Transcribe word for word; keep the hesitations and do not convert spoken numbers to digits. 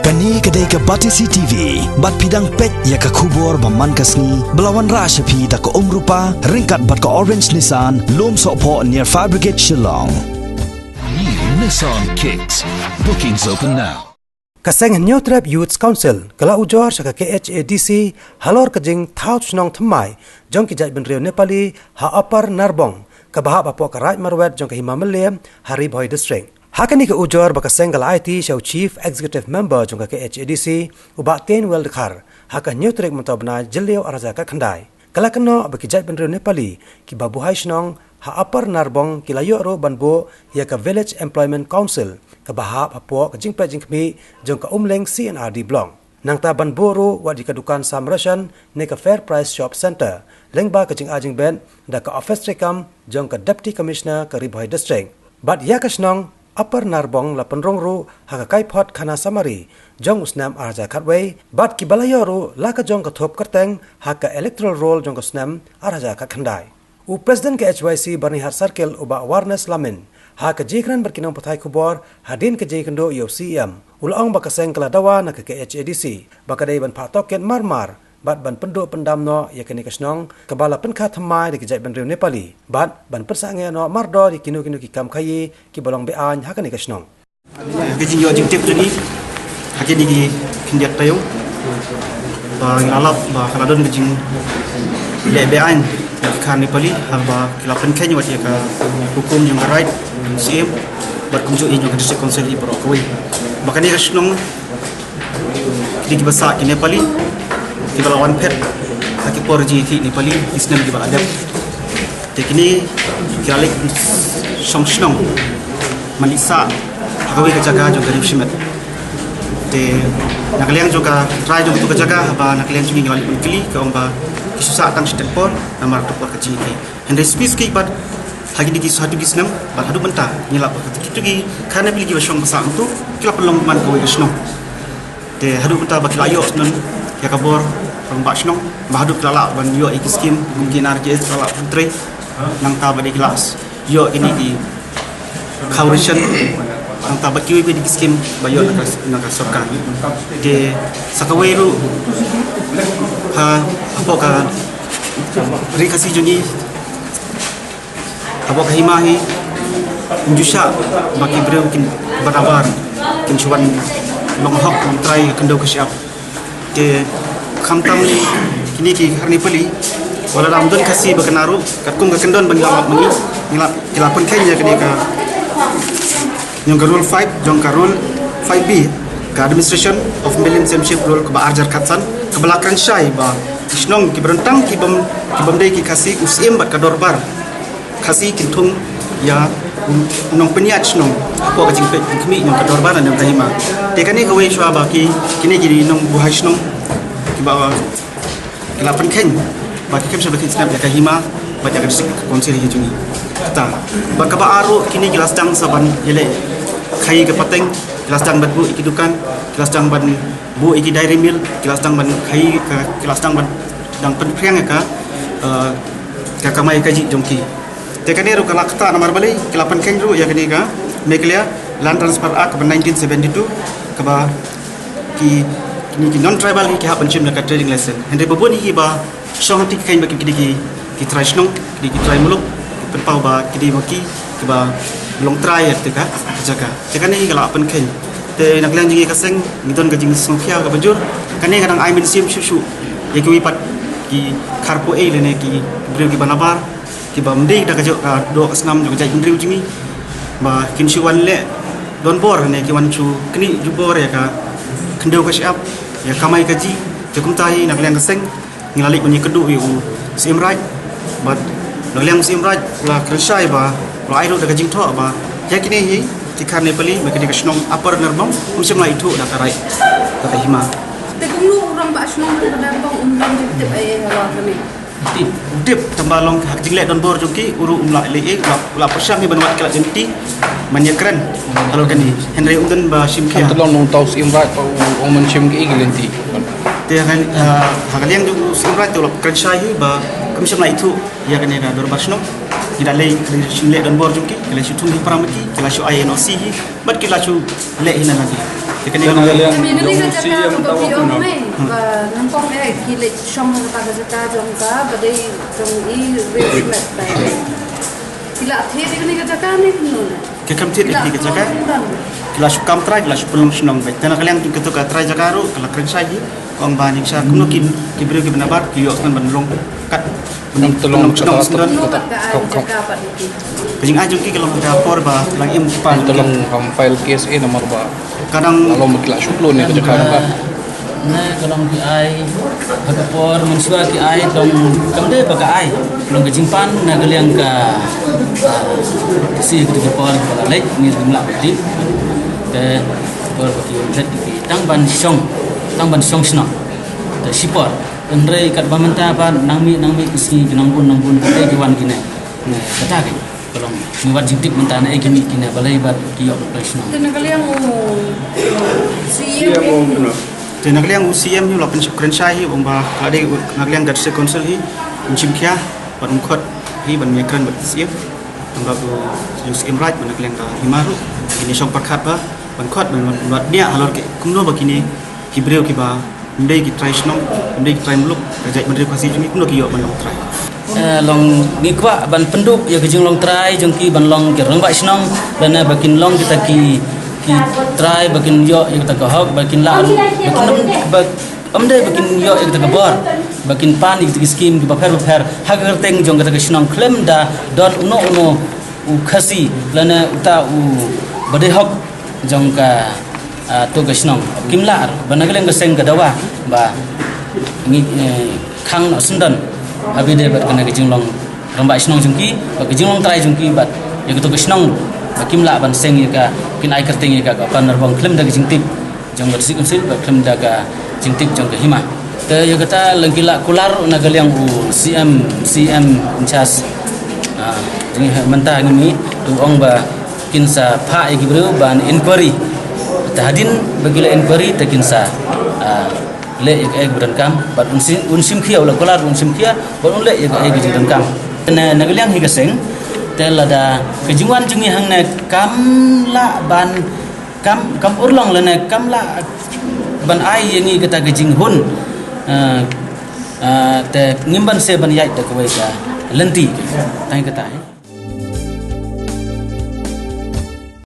Kane ka dei ka Batesi T V, bad phi dang peit ïa ka khubor ba man ka sngi, ba la wanrah sha phi da ka Umrupa, ryngkat bad ka Orange Nissan, Lumsohphoh near Fire Brigade Shillong. New Nissan Kicks. Bookings open now. Ka seng Hynñiewtrep Youth Council ka la ujor sha ka K H A D C halor ka jingthaw shnong thymmai jong ki jaitbynriew Nepali ha Upper Narbong, kaba hap hapoh ka Raid Marwet jong ka Hima Mylliem ha Ri Bhoi District. Ha kane ka ujor ba ka seng ka la aiti sha u Chief Executive Member jong ka K H A D C, u Bah Tainwell Dkhar, ha ka hynñiew tarik mynta u bnai Jylliew arhajar khatkhyndai. Ka la kynnoh ba ki jaitbynriew Nepali kiba buhai shnong ha Upper Narbong ki la ïoh ruh ban buh ïa ka Village Employment Council, kaba hap hapoh ka jingpeit jingkhmih jong ka Umling C and R D Block. Nangta ban buh ruh wat ïa ka dukan sam ration ne ka Fair Price Shop Centre, lyngba ka jingai jingbit da ka office treikam jong ka Deputy Commissioner ka Ri Bhoi District. Bad ïa ka shnong Upper Narbong la pynrung ruh ha ka Kaiphod Khana Samari jong u snem arhajar khatwei, bad kiba la ïoh ruh la ka jong ka thup kyrteng ha ka electoral roll jong ka snem arhajar khatkhyndai. U President ka H Y C Byrnihat Circle, u Bah Warnes Lamin, ha ka jingkren bad ki nongpathai khubor hadien ka jingïakynduh ïa u C M, u la ong ba ka seng ka la dawa na ka K H A D C ba ka dei ban phah tohkit mar mar bad ban pynduh pyndam noh ïa kane ka shnong kaba la pynkha thymmai da ki jaitbynriew Nepali, bad ban pynsangeh noh mardor ïa kino kino ki kam khaïi kiba long be-aiñ ha kane ka shnong. Ka jingïoh jingtip jong ngi ha kine ki khyndiat taïew ba ngi la lap ba ka la don ka jingleh be-aiñ na ki kha Nepali, haba ki la pynkheiñ wat ïa ka hukum jong ka Raid, jong ka C M, bad kumjuh ïa jong ka District Council hi baroh kawei. Ba kane ka shnong, kine kiba sah ki Nepali kiba la wan phet ha ki por jingïakhih Nepali, ki snem kiba la dep. Te kine ki la leit shong shnong man i sah ha kawei ka jaka jong ka Ri Shimet. Te na ka liang jong ka trai jong katu ka jaka, ba na ka liang jong ngi ngi la leit pynkylli, ka ong ba ki shu sah tang shiteng por namar ka por ka jingïakhih. Hynrei shisha ki bad ha kine ki satu ki snem bad haduh mynta ngi la, ba katu ki kha Nepali kiba shong ba sah kumtu ki la pynlong man kawei ka shnong. Te haduh mynta ba ki la ïoh shnong ïa ka bor rangbah shnong, ba haduh ki la lah ban ïoh ïa ki skim kum ki N R G S, ki la lah ban trei, nangta ba dei ki la ïoh kine ki khaw ration, nangta ba kiwei kiwei de ki skim ba ïoh na ka, na ka sorkar. Te sa kawei ruh ha, hapoh ka Ri Khasi jong ngi, hapoh ka hima hi, ym ju shah ba ki briew kin barabar kin shu wan long hok long trai ha ka khyndew ka shyiap. Te khamtam kine ki kha Nepali, wat la dang don Khasi ba kynnoh ruh, katkum ka kyndon ba ngi la lap ma ngi, ngi la, ngi la pynkheiñ ïa kane ka, jong ka Rule five, jong ka Rule five B, ka Administration of Millennium Chieftainship Rule kaba arhajar khatsan, kaba la kren shai ba ki shnong kiba don tang ki bym, ki bym dei ki Khasi, u Syiem bad ka Dorbar Khasi kin thung ïa u nongpynïaid shnong hapoh ka jingpeit jingkhmih jong ka Dorbar ne ka Hima. Te kane kawei shuwa ba ki, kine ki nongbuhai shnong kiba ki la pynkheiñ ba ki khlem shah ba kin sngap ïa ka Hima bad ïa ka District Council hi jong ngi. Te bad kaba ar ruh, kine ki la sdang sa ban ïaleh khaïi ka pateng, ki la sdang ban buh ïa ki dukan, ki la sdang ban buh ïa ki dairy mill, ki la sdang ban khaïi ka, ki la sdang ban dang pynphriang ïa ka, eh, ka kamai kajih jong ki. Te kane ruh ka la ktah namar balei, ki la pynkheiñ ruh ïa kane ka Meghalaya Land Transfer Act kaba nineteen seventy-two, kaba ki, kine ki non tribal hi ki hap ban shim ïa ka trading license. Hynrei ba bun hi ba shong hangtei ki kheiñ ba ki, ki dei ki, ki trai shnong, ki dei ki trai muluk, pynpaw ba ki dei ma ki kiba long trai ïa kata ka jaka. Te kane hi ka la pynkheiñ. Te na ka liang jong ngi ka seng ngi don ka jingsngewkhia kaba jur. Kane ka dang ai mynsiem shuh shuh ïa kiwei pat ki kharpoi lane ki briew kiba nabar, kiba ym dei da ka jong ka doh ka snam jong ka jaitbynriew jong ngi, ba kin shu wan leh donbor ne ki wan shu knieh jubor ïa ka khyndew ka shyiap, ïa ka kamai kajih. Te kumta hi na ka liang ka seng ngi la leit ban ïakynduh ïa u Syiem Raid, bad na ka liang u Syiem Raid u la kren shai ba u la ai ruh da ka jingthoh ba ïa kine hi ki kha Nepali, ba kine ka shnong Upper Narbong ym shym la ithuh da ka Raid, da ka Hima. Te kumno u rangbah shnong Upper Narbong um don jingtip ei ei halor kane? Tip, tip, tangba long ha ka jingleh donbor jong ki, u ruh um lah leh ei, u la, u la pyrshang hi ban wad ki lad lynti ban ïakren halor kane. Hynrei um don ba shim khia. Te long nongthaw u Syiem Raid ba u ong ym shim ki lynti. Te ha, ha, ha ka liang jong u Syiem Raid te u la kren shai hi ba kim shym la ithuh ïa kane ka dorbar shnong. Ki da leh, ki da shu leh donbor jong ki, ki la shu thung hi para ma ki, ki la shu ai N O C hi, bad ki la shu leh hi na lade. Te kane ka liang jong C E M mynta wa kumno? Ba nyngkong eh ki leit shong ha kata ka jaka jong ka ba dei jong i Riew Shimet. Ki la thied ïa kane ka jaka ne kumno? Ki kam thied ïa kane ka jaka. Ki la shu kam trai, ki la shu pynlong shnong beit. Te na ka liang jong kito ka trai jaka ruh ka la kren shai hi. Ong ba nyngkong kumno ki, ki briew kiba nabar ki ïoh sngewbha ban long kat ban pynlong shnong sngewbha. Ka jingai jong ki ka long ha ka por ba la im pan. Te long kam file case eh namar ba ka dang la long ba ki la shu kloi ne ka jaka ba. Na ka long ki ai ha ka por mynshuwa ki ai long kam dei ba ka ai. Long ka jingpan na ka liang ka, ah, si ka por ba la leit ngi ym lah ba tip. Te por ba ki leit ki tang ban shong, tang ban shong shnong. Te shipor hynrei katba mynta ba nang mih nang mih ki sngi ki nang bun nang bun ka dei ki wan kine. Kata ka long ngi wad jingtip mynta na eh ki mih kine balei ba ki ïoh ban trei shnong. Te na ka liang u C E M. Te na ka liang u C E M hi u la pynkren shai hi u ong ba ka dei na ka liang ka District Council hi un shim khia bad un khot hi ban ïakren bad C E M. Ong ba u C E M Raij ban na ka liang ka hima ruh kine shong pyrkhat ba ban khot ban wad nia halor ki kumno ba kine ki briew kiba ym dei ki trai shnong, ym dei ki trai muluk, ka jaitbynriew Khasi jong ngi kumno ki ïoh ban long trai. Eh, long ngi kwah ban pynduh ïa ka jinglong trai jong ki ban long ki rangbah shnong, lane ba kin long kita ki, ki trai ba kin ïoh ïa kita ka hok, ba kin lah, ba kin ba, ym dei ba kin ïoh ïa kita ka bor, ba kin pan ïa kita ki skim kiba pher ba pher ha ka kyrteng jong kita ka shnong khlem da don uno uno u Khasi lane uta u ba dei hok jong ka, ah, to ka shnong. Kim lah ba na ka liang ka seng ka dawa ba ngi, eh, khang noh syndon ha bide bad kane ka jinglong rangbah shnong jong ki bad ka jinglong trai jong ki bad ïa ka to ka shnong ba kim lah ban seng ïa ka kin ai kyrteng ïa ka ka Panarbong khlem da ka jingtip jong ka District Council bad khlem da ka jingtip jong ka hima. Te ïa kata leng ki la kular na ka liang u C M, C M in charge. Ah, jong ngi mynta ngi mih u ong ba kin sa phah ïa ki briew ban inquiry. Te hadien ba ki la inquiry te kin sa, ah, leh ïa kaei ba donkam bad un shim, un shim khia u la kular un shim khia bad un leh ïa kaei ba donkam. Na, na ka liang hi ka seng te lada ka jingwan jong ngi hangne kam lah ban kam, kam urlong lane kam lah ban ai ïa ngi kata ka jinghun. Ah, ah, te ngim banse ban ïaid da kawei ka lynti. Tang kata hi.